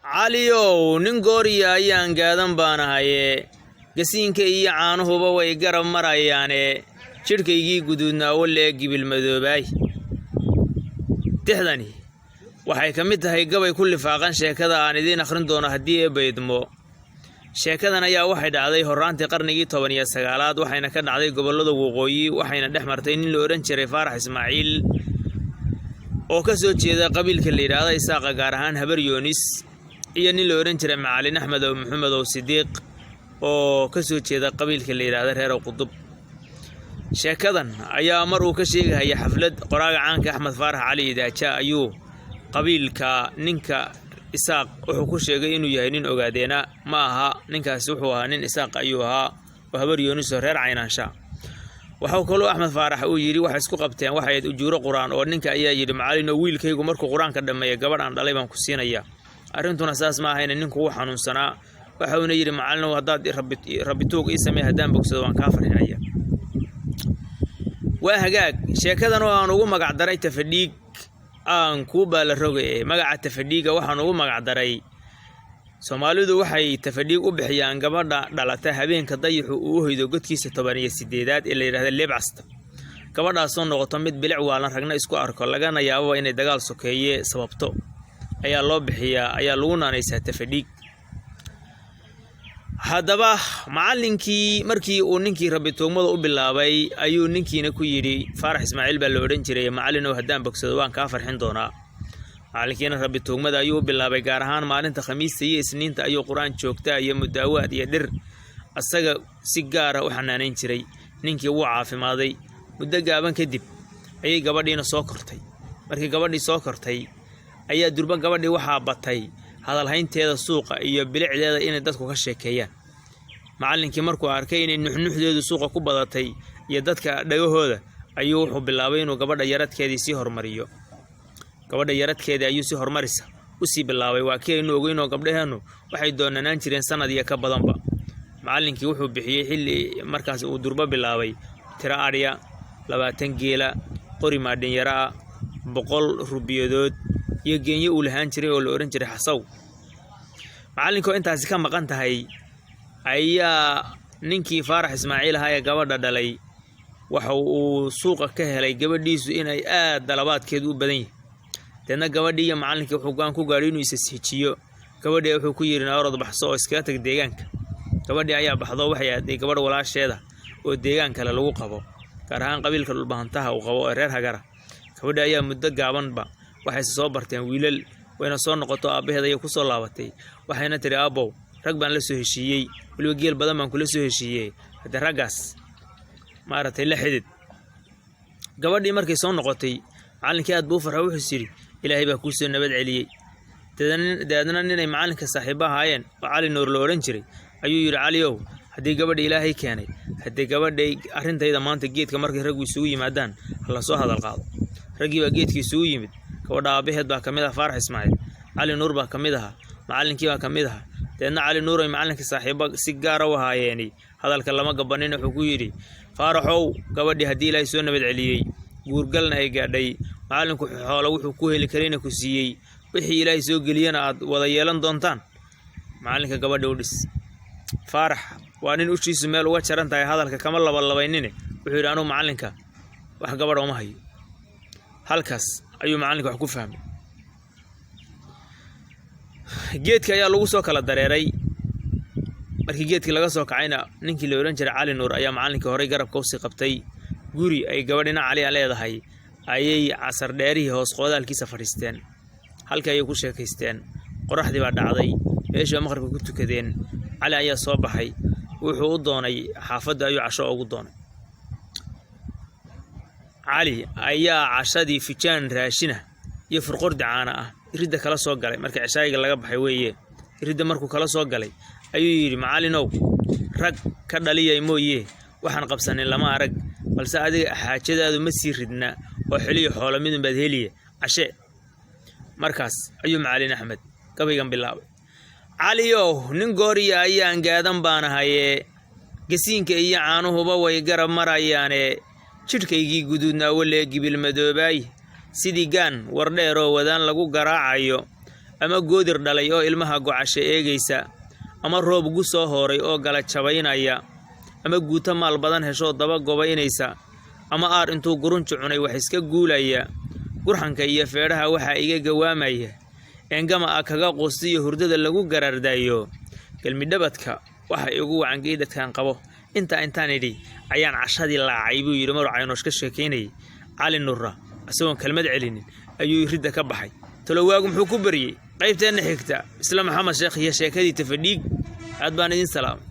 Caliyow, nin gooriya ayaan gaadan baanahaye, gasiinka iyo caanuhuba way garab marayaane, jidhkaygii guduudnaa walee gibil madoobaay. Tixdani waxay ka mid tahay gabay ku lifaaqan sheekada aan idiin akhrin doono haddii Eebbe idmo. Sheekadan ayaa waxay dhacday horraantii qarnigii 19aad, waxayna ka dhacday gobollada waqooyi, waxayna dhex martay nin la odhan jiray Faarax Ismaaciil oo ka soo jeeda qabiilka la yidhaahda Isaaqa, gaar ahaan Habar Yoonis, iyo nin la odhan jiray Macalin Axmed ow Maxamed ow Sidiiq oo ka soo jeeda qabiilka la yidhaahda Reer Qudub. Sheekadan ayaa mar uu ka sheegahaya xaflad qoraaga caanka Axmed Faarax Cali Idaaja ayuu qabiilka ninka Isaaq wuxuu ku sheegay inuu yahay nin Ogaadeena. Ma aha, ninkaasi wuxuu ahaa nin Isaaq ayuu ahaa oo Habar Yoonis oo reer Caynaansha. Waxuu kaloo Axmed Faarax uu yidhi waxay isku qabteen waxay ahayd ujuuro qur-aan, oo ninka ayaa yidhi: "Macalin oo wiilkaygu markuu qur-aanka dhammeeya gabadh aan dhalay baan ku siinayaa." Arrintuna saas ma ahayna, ninku wuu xanuunsanaa. Waxauna yidhi: "Macalinow, haddaad rabbi tuug ii samee, haddaan bogsado waan kaa farxinaya." Waa hagaag. Sheekadan oo aan ugu magacdaray Tafadhiig aan kuu baala roge, magaca Tafadhiiga waxaan ugu magacdaray, Soomaalidu waxay tafadhiig u bixiyaan gabadha dhalata habeenka dayaxu uu u hoydo godkiisa 18aad ee la yidhahda Leebcasta. Gabadhaasoo noqoto mid bilic waalan, ragna isku arko, lagana yaababa inay dagaal sokeeye sababto, ayaa loo bixiyaa, ayaa lagu naanaysaa tafadhiig. Haddaba macallinkii markii uu ninkii rabbi tuugmada u bilaabay ayuu ninkiina ku yidhi, Faarax Ismaaciil baa la odhan jiray, "Macallinow, haddaan bogsado waan kaa farxin doonaa." Macallinkiina rabbi tuugmada ayuu u bilaabay, gaar ahaan maalinta Khamiista iyo Isniinta ayuu qur-aan joogtaa iyo mudaawaad iyo dhir asaga si gaara u xanaanayn jiray. Ninkii wuu caafimaaday. Muddo gaaban kadib ayay gabadhiina soo kortay. Markii gabadhii soo kortay ayaa durba gabadhii waxaa batay hadalhaynteeda suuqa iyo bilicdeeda inay dadku ka sheekeeyaan. Macallinkii markuu arkay inay nuxnuxdeedu suuqa ku badatay iyo dadka dhagahooda, ayuu wuxuu bilaabay inuu gabadha yaradkeedii sii hormariyo. Gabadha yaradkeedii ayuu si horumarisa usii bilaabay. Waa kii aynu ogeynoo gabdhaheennu waxay doonanaan jireen sanad iyo ka badanba. Macallinkii wuxuu bixiyey xilli markaas uu durbo bilaabay tiro adhya, 20 geela, qori maadhinyaro ah, 100 rubiyadood iyo geenyo uu lahaan jiray oo la odhan jiray Xasaw. Macallinkoo intaasi ka maqan tahay ayaa ninkii Faarax Ismaaciil ahaa ee gabadha dhalay waxa uu suuqa ka helay gabadhiisu inay aad dalabaadkeedu u badan yahay. Deedna gabadhii iyo macallinkii wuxuu go-aan ku gaadhay inuu isa sijiyo. Gabadhii wuxuu ku yidhi: "Naorod, baxso oo iskaga tag deegaanka." Gabadhii ayaa baxdo, waxay aaday gabadh walaasheeda oo deegaan kale lagu qabo, gaar ahaan qabiilka Dhulbahantaha uu qabo ee reer Hagara. Gabadhii ayaa muddo gaabanba waxayse soo barteen wiilal, wayna soo noqoto, aabbaheed ayay ku soo laabatay, waxayna tidhi: "Aabbow, rag baan la soo heshiiyey, weliba geel badan baan kula soo heshiiyey, haddee raggaas maaragtay la xidid." Gabadhii markay soo noqotay, macallinkii aad buu u farxo, wuxuus yidhi: "Ilaahay baa kuu soo nabad celiyey." Dabeedna ninay macallinka saaxiibo ahaayeen oo Cali Nuur la odhan jiray ayuu yidhi: "Caliow, haddii gabadha Ilaahay keenay, haddii gabadhay arrintayda maanta geedka markay raggu isugu yimaadaan ha lasoo hadal qaado." Raggii baa geedka isugu yimid. Gabadha aabbaheed baa ka mid ah Faarax Ismaaciil, Cali Nuur baa ka mid ahaa, macallinkii baa ka mid ahaa. Deedna Cali Nuur ay macallinkii saaxiibo si gaara u ahaayeeni hadalka lama gabanin. Wuxuu ku yidhi: "Faaraxow, gabadhii haddii Ilaahay soo nabad celiyey, guurgalna ay gaadhay, macallinku xoolo wuxuu ku heli karayna ku siiyey, wixii Ilaahay soo geliyana aad wada yeelan doontaan, macallinka gabadha u dhis." Faarax waa nin ushiisu meel uga jaran tahay, hadalka kama labalabaynine, wuxuu yidhi: "Anugu macallinka wax gabadha uma hayo." Halkaas ayuu macallinka wax ku fahmay. Geedka ayaa lagu soo kala dareeray. Markii geedkii laga soo kacayna, ninkii la odhan jiray Cali Nuur ayaa macallinkii horey garabka usii qabtay. Guri ay gabadhina Cali a leedahay ayay casar dheerihii hoos qoodaalkiisa fadhiisteen. Halkii ayay ku sheekaysteen. Qoraxdii baa dhacday, meeshii baa maqribka ku tukadeen. Cali ayaa soo baxay, wuxuu u doonay xaafadda ayuu casho ugu doonay. Cali ayaa cashadii fijaan raashina iyo furqordi caana ah iridda kala soo galay. Markii ceshaayiga laga baxay weeye, iridda markuu kala soo galay ayuu yidhi: "Macallinow, rag ka dhaliyay mooye waxaan qabsanin lama arag, balse adiga xaajadaadu ma sii ridna oo xeliyo xoolo midun baad heliye, cashe." Markaas ayuu Macallin Axmed gabaygan bilaabay. Caliyow, nin gooriya ayaan gaadan baanahaye, gasiinka iyo caanuhuba way garab marayaane, jidhkaygii guduudnaa walee gibil madoobaay, sidii gaan wardheeroo wadaan lagu garaacayo. Ama goodir dhalay oo ilmaha gocasho eegaysa, ama roob gu soo hooray oo gala jabaynaya, ama guuto maal badan heshoo daba gobaynaysa, ama aar intuu gurunju cunay wax iska guulaya. Gurxanka iyo feedhaha waxaa iga gawaamaya eengama a kaga quustiyo hurdada lagu garaardaayo. Galmidhabadka waxa igu wacan geydhadkan qabo. Intaa intaan idhi ayaan cashadii laacay, buu yidhi maruu Caynoosh ka sheekaynayay. Cali Nurra isagoon kelmad celinin ayuu ridda ka baxay. Talo waagu muxuu ku baryey? Qaybteenna xigta, isla Maxamed Sheekh iyo sheekadii Tafadhiig. Aad baan idin salaamay.